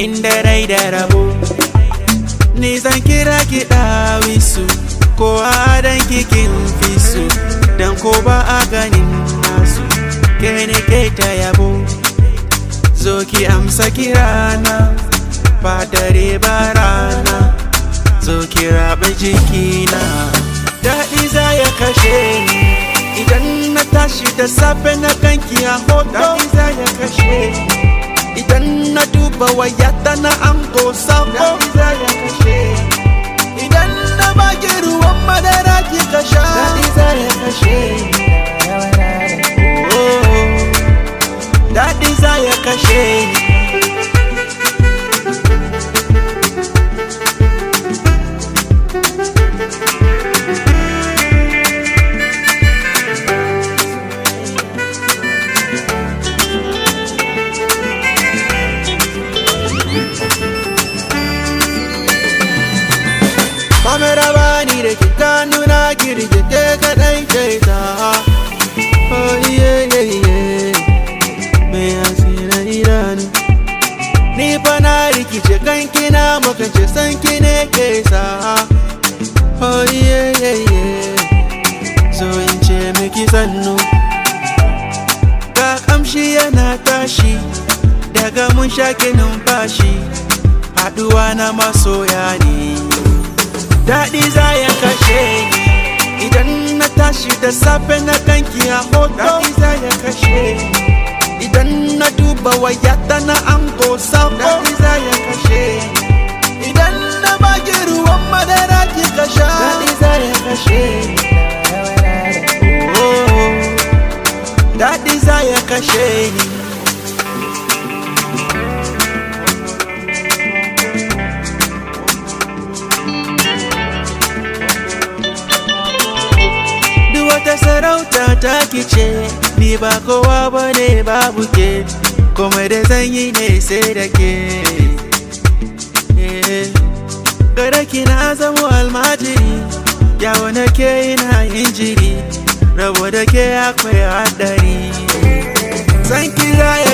Inda rai da rabo, ni zan kira ki ɗawisu, ko adan kikin fisu, dan ko ba a ganin nasu, ke ne ke ta yabo. Zo ki amsa kirana, ba dare ba rana, zo ki raɓa jikina. Daɗi za ya kashe ni idan na tashi da safe na ganki a hoto. Daɗi za ya kashe ni idan na duba wayata na ango sako. Daɗi za ya kashe ni idan na baki ruwan madara kika sha. Daɗi za ya kashe ni. Oh, daɗi za ya kashe ni. Kamera bani da ke ta nuna kirki ke kaɗai ke ta. Oh yeah yeah yeah. Me asira idanu. Ni fa na rikice kanki na makance sanki ne ke sa. Oh yeah yeah yeah. So in ce miki sannu. Ga kamshi yana tashi daga mun shake numfashi. Haɗuwa na masoya ne. Daɗi za ya kashe ni idan na tashi da safe na ganki a hoto. Daɗi za ya kashe ni idan na duba wayata na ango sako. Daɗi za ya kashe ni idan na baki ruwan madara kika sha. Daɗi za ya kashe ni. Oh, daɗi za ya kashe ni. Duk wata sarauta ta kice, ni ba kowa bane babu ke, komai da zan yi ne sai da ke. Eh, gare ki na zamo almajiri, yawo nake ina yin jiri, rabo da ke akwai haɗari. San kira ya